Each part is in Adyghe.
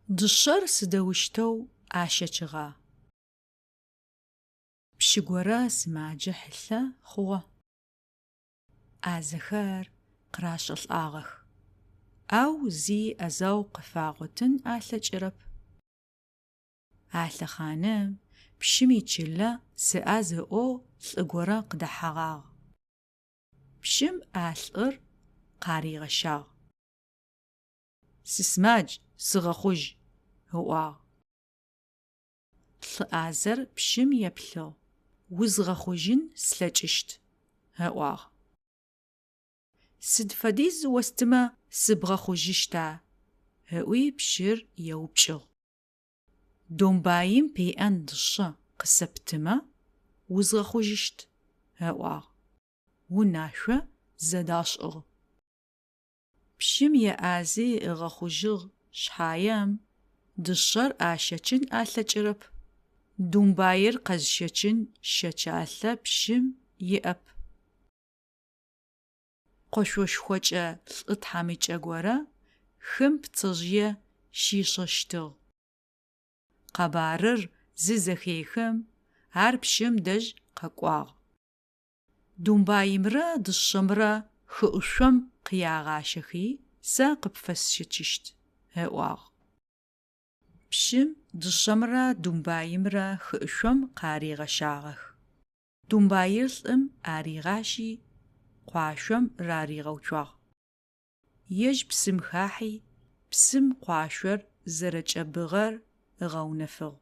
Дышъэр сыдэущтэу ащэчыгъа? Пщы горэ сымаджэ хьылъэ хъугъэ. ӏазэхэр къырашӏылӏагъэх, ау зи ӏэзэгъу къыфагъотын алъэкӏырэп. А лъэхъаным пщым ичылэ сыӏаз ыӏоу лӏы горэ къыдэхьэгъагъ. Пщым а лӏыр къаригъэщагъ. Сысымадж, сыгъэхъужь, ыӏуагъ. Лӏы ӏазэр пщым еплъыгъ, узгъэхъужьын слъэкӏыщт, ыӏуагъ. Сыд фэдиз остымэ сыбгъэхъужьыщта? ыӏуи пщыр еупчӏыгъ. Домбаим пеӏэн дышъэ къысэптымэ, узгъэхъужьыщт, ыӏуагъ. Унашъо зэдашӏыгъ. Пщым еӏази ыгъэхъужьыгъ шъхьаем, дышъэр ащэчын алъэкӏырэп. Домбаир къэзыщэчын щэчалъэ пщым иӏэп. Къошъошхокӏэ лӏы тхьамыкӏэ горэ хым пцэжъые щишъэщтыгъ. Къэбарыр зызэхехым, ар пщым дэжь къэкӏуагъ. Домбаимрэ дышъэмрэ хыӏушъом къягъащэхи, сэ къыпфэсщэчыщт, ыӏуагъ. Пщым дышъэмрэ домбаимрэ хыӏушъом къаригъэщагъэх. Домбаир лӏым аригъащи, къуашъом раригъэуцуагъ. Ежь псым хахьи, псым къуашъор зэрэкӏэбыгъэр ыгъэунэфыгъ.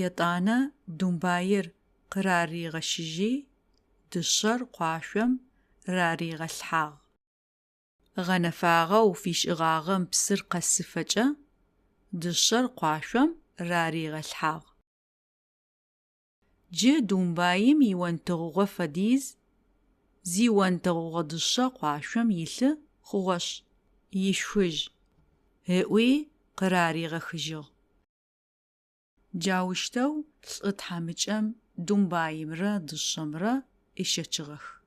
Етӏанэ домбаир къыраригъэщыжьи, дышъэр къуашъом раригъэлъхьагъ. Гъэнэфагъэу фишӏыгъагъэм псыр къэсыфэкӏэ дышъэр къуашъом раригъэлъхьагъ. Джы домбаим ионтэгъугъэ фэдиз зионтэгъугъэ дышъэ къуашъом илъы хъугъэшъ, ишхыжь, ыӏуи къыраригъэхыжьыгъ. Джаущтэу лӏы тхьамыкӏэм домбаимрэ дышъэмрэ ыщэчыгъэх.